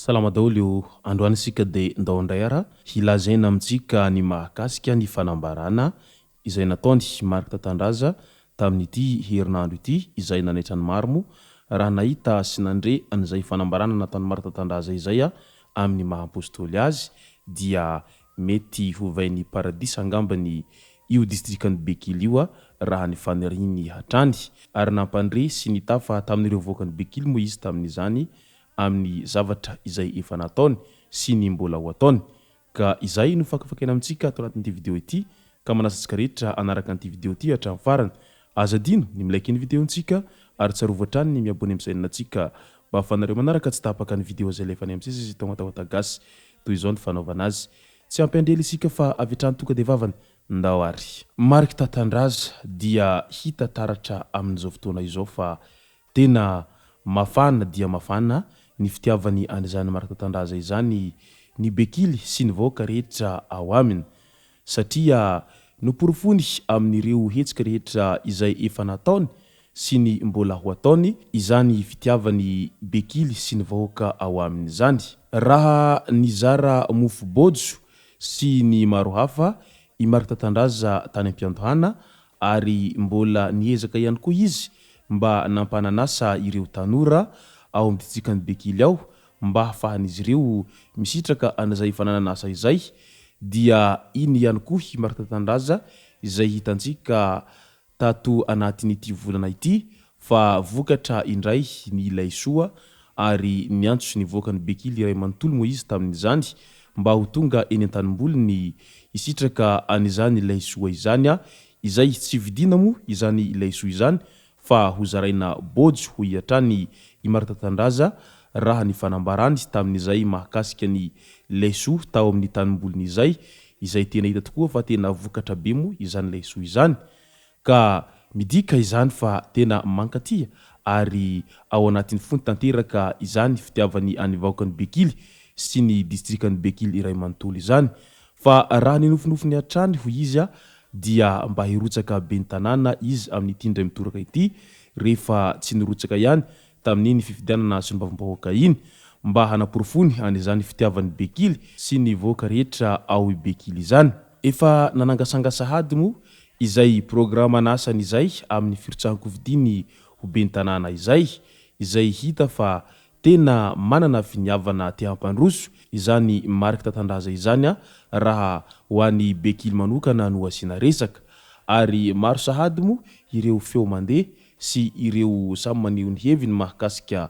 Salama daholo o! Androany isika dia ndao indray ara hilazaina amintsika ny mahakasika ny fanambarana izay nataon'i Marc Tatandraza tamin'ity herinandro ity izay nanaitra ny maro moa raha nahita sy nandre an'izay fanambarana nataon'i Marc Tatandraza izay amin'ny maha apostoly azy dia mety hovain'ny paradisa angambany io distrikan'i Bekily io raha ny faniriany hatrany. Ary nampandre sy nitafa tamin'ireo vahoakan'i Bekily moa izy tamin'izany amin'ny zavatra izay efa nataony sy ny mbola ho ataony. Ka izay no fakafakaina amintsika ato anatin'ity video ity ka manasa antsika rehetra hanaraka an'ity video ity hatramin'ny farany. Aza adino ny mi-like ny video-ntsika ary tsarovy hatrany ny mi-abonner amin'ny chaîne-ntsika mba ahafahanareo manaraka tsy tapaka ny video izay alefanay amin'ny sisa sy Tamatawata Gasy. Toy izao ny fanaovana azy. Tsy ampy andrely isika fa avy hatrany tonga dia vavany. Ndao ary. Marc Tatandraza dia hita taratra amin'izao fotoana izao fa Tena mafana dia mafana ny fitiavany an'izany Marc Tatandraza izany ny Bekily sy ny vahoaka rehetra ao aminy satria noporofoiny amin'ireo hetsika rehetra izay efa nataony sy ny mbola ho ataony izany fitiavany Bekily sy ny vahoaka ao aminy izany. Raha nizara mofo bôjo sy ny maro hafa i Marc Tatandraza tany am-piandohana ary mbola niezaka ihany koa izy mba nampanan'asa ireo tanora ao amin'ny distrikan'i Bekily ao mba hahafahan'izy ireo misitraka an'izay fananan'asa izay dia iny ihany koa i Marc Tatandraza izay hitantsika tato anatin'ity volana ity fa vokatra indray ny laisoa ary niantso ny vahoakan'i Bekily iray manontolo moa izy tamin'izany mba ho tonga eny an-tanimboliny hisitraka an'izany laisoa izany izay tsy vidiana moa izany laisoa izany fa hozaraina bôjo hoy hatrany i Marc Tatandraza raha ny fanambarany tamin'izay mahakasika ny laisoa tao amin'ny tanimboliny izay, izay tena hita tokoa fa tena vokatra be moa izany laisoa izany. Ka midika izany fa tena mankatia ary ao anatin'ny fony tanteraka izany fitiavany an'ny vahoakan'i Bekily sy ny distrikan'i Bekily iray manontolo izany. Fa raha ny nofinofiny hatrany hoy izy dia mba hirotsaka ben'ny tanàna izy amin'ity indray mitoraka ity rehefa tsy nirotsaka ihany tamin'iny fifidianana solombavambahoaka iny mba hanaporofoany an'izany fitiavan'i Bekily sy ny vahoaka rehetra ao Bekily izany. Efa nanangasanga sahady moa izay programan'asany izay amin'ny firotsahan-kofidiny ho ben'ny tanàna izay, izay hita fa tena manana finiavana te hampandroso izany Marc Tatandraza izany raha ho an'i Bekily manokana no asiana resaka. Ary maro sahady moa ireo feo mandeha sy ireo samy maneho ny heviny mahakasika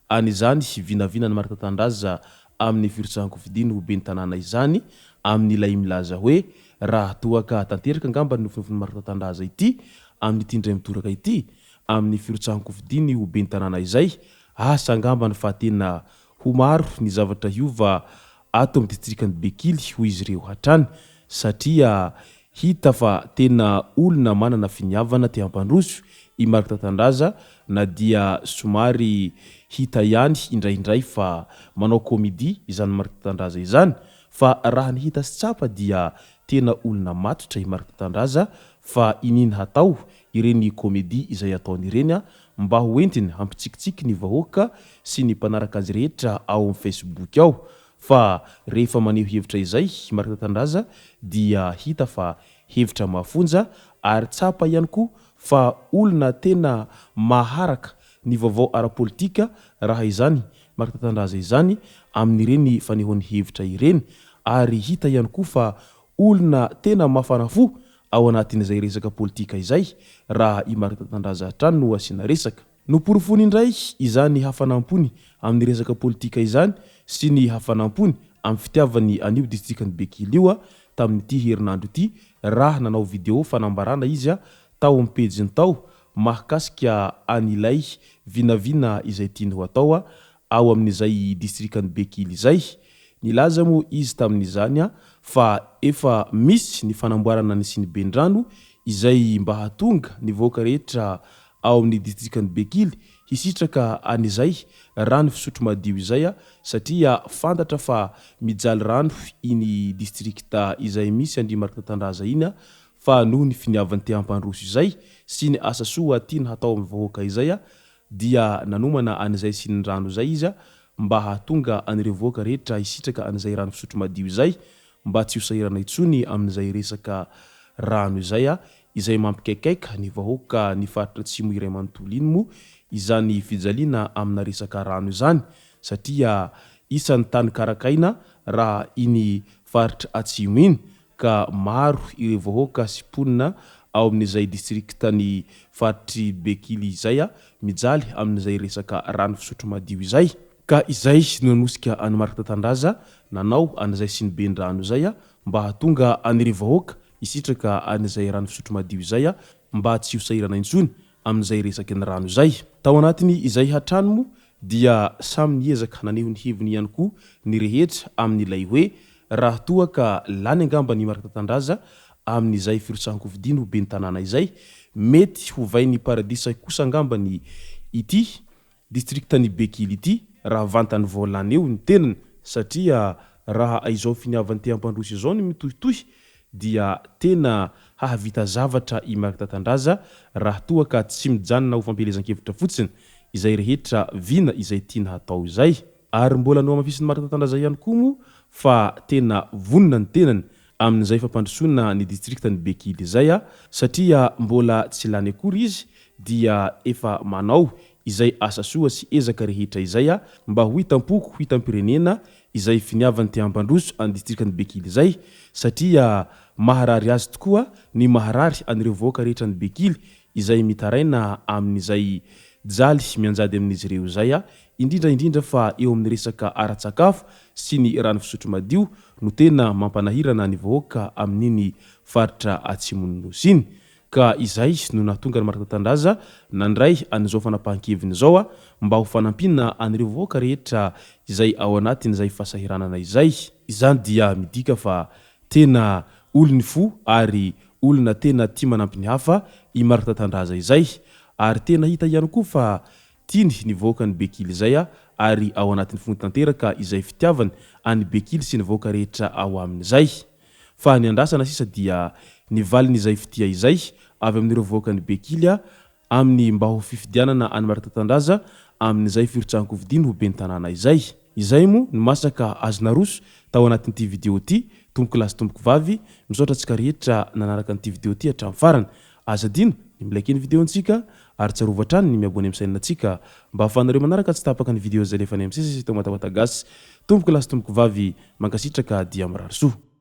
an'izany vinavinan'i Marc Tatandraza amin'ny firotsahan-kofidiny ho ben'ny tanàna izany amin'ilay milaza hoe raha toa ka tanteraka angamba ny nofinofin'i Marc Tatandraza ity amin'ity indray mitoraka ity amin'ny firotsahan-kofidiny ho ben'ny tanàna izay, asa angambany fa tena ho maro ny zavatra hiova ato amin'ny distrikan'i Bekily hoy izy ireo hatrany satria Hita fa tena olona manana finiavana te hampandroso i Marc Tatandraza na dia somary hita ihany indraindray fa manao comedie izany Marc Tatandraza izany fa raha ny hita sy tsapa dia tena olona matotra i Marc Tatandraza fa inin hatao ireny comedie izay ataony ireny mba ho entiny hampitsikitsiky ny vahoaka sy ny mpanaraka azy rehetra ao am Facebook ao Fa rehefa maneho hevitra izay i Marc Tatandraza dia hita fa hevitra mafonja ary tsapa ihany koa fa olona tena maharaka ny vaovao ara-politika raha izany Marc Tatandraza izany amin'ireny fanehoany hevitra ireny ary hita ihany koa fa olona tena mafana fo ao anatin'izay resaka politika izay raha i Marc Tatandraza hatrany no asiana resaka. Noporofoiny indray izany hafanam-pony amin'ny resaka politika izany sy ny hafanam-pony amin'ny fitiavany an'io distrikan'i Bekily io tamin'ity herinandro ity raha nanao video fanambarana izy tao amin'ny pejiny tao mahakasika an'ilay vinavina izay tiany ho atao ao amin'izay distrikan'i Bekily izay. Nilaza moa izy tamin'izany fa efa misy ny fanamboarana ny siniben-drano izay mba hahatonga ny vahoaka rehetra ao amin'ny distrikan'i Bekily hisitraka an'izay rano fisotro madio izay satria fantatra fa mijaly rano iny distrikta izay misy an-dry Marc Tatandraza iny fa noho ny finiavany te hampandroso izay sy ny asa soa tiany hatao amin'ny vahoaka izay dia nanomana an'izay sinin-drano izay izy mba hahatonga an'ireo vahoaka rehetra hisitraka an'izay rano fisotro madio izay mba tsy ho sahirana intsony amin'izay resaka rano izay izay mampikaikaika ny vahoaka ny faritra atsimo iray manontolo iny moa izany fijaliana amina resaka rano izany satria isan'ny tany karakaina raha iny faritra atsimo iny ka maro ireo vahoaka sy mponina ao amin'izay distriktan'ny faritr'i Bekily izay mijaly amin'izay resaka rano fisotro madio izay. Ka izay no nanosika an'i Marc Tatandraza nanao an'izay siniben-drano izay mba hahatonga an'ireo vahoaka hisitraka an'izay rano fisotro madio izay mba tsy ho sahirana intsony amin'izay resaky ny rano izay. Tao anatiny izay hatrany moa dia samy niezaka naneho ny heviny ihany koa ny rehetra amin'ilay hoe raha toa ka lany angamba ny Marc Tatandraza amin'izay firotsahan-kofidiny ho ben'ny tanàna izay, mety hovain'ny paradisa kosa angamba ny ity Distriktan'i Bekily ity raha vantany vao lany eo ny tenany satria raha izao finiavany te hampandroso izao ny mitohitohy dia tena hahavita zavatra i Marc Tatandraza raha toa ka tsy mijanona ho fampielezan-kevitra fotsiny izay rehetra vina izay tiana hatao izay. Ary mbola nohamafisin'i Marc Tatandraza ihany koa moa fa tena vonona ny tenany amin'izay fampandrosoana ny distriktan'i Bekily izay satria mbola tsy lany akory izy dia efa manao izay asa soa sy ezaka rehetra izay mba ho hitam-poko ho hitam-pirenena izay finiavany te hampandroso an'i distrikan'i Bekily izay satria maharary azy tokoa ny maharary an'ireo vahoaka rehetra any Bekily izay mitaraina amin'izay jaly mianjady amin'izy ireo izay indrindra indrindra fa eo amin'ny resaka ara-tsakafo sy ny rano fisotro madio no tena mampanahirana ny vahoaka amin'iny faritra atsimon'ny Nosy iny. Ka izay no nahatonga an'i Marc Tatandraza nandray an'izao fanapahan-keviny izao mba ho fanampiana an'ireo vahoaka rehetra izay ao anatin'izay fahasahiranana izay. Izany dia midika fa tena olon'ny fo ary olona tena tia manampy ny hafa i Marc Tatandraza izay. Ary tena hita ihany koa fa tiany ny vahoakan'i Bekily izay ary ao anatin'ny fony tanteraka izay fitiavany an'i Bekily sy ny vahoaka rehetra ao aminy izay. Fa ny andrasana sisa dia ny valin'izay fitia izay avy amin'ireo vahoakan'i Bekily amin'ny mba ho fifidianana an'i Marc Tatandraza amin'izay firotsahan-kofidiny ho ben'ny tanàna izay. Izay moa ny masaka azo naroso tao anatin'ity video ity, tompoko lahy sy tompoko vavy, misaotra antsika rehetra nanaraka an'ity video ity hatramin'ny farany. Aza adino ny mi-like ny video-ntsika ary tsarovy hatrany ny mi-abonner amin'ny chaîne-ntsika mba ahafahanareo manaraka tsy tapaka ny video izay alefanay amin'ny sesy eto Matamatagasyy. Tompoko lahy sy tompoko vavy, mankasitraka dia mirary soa.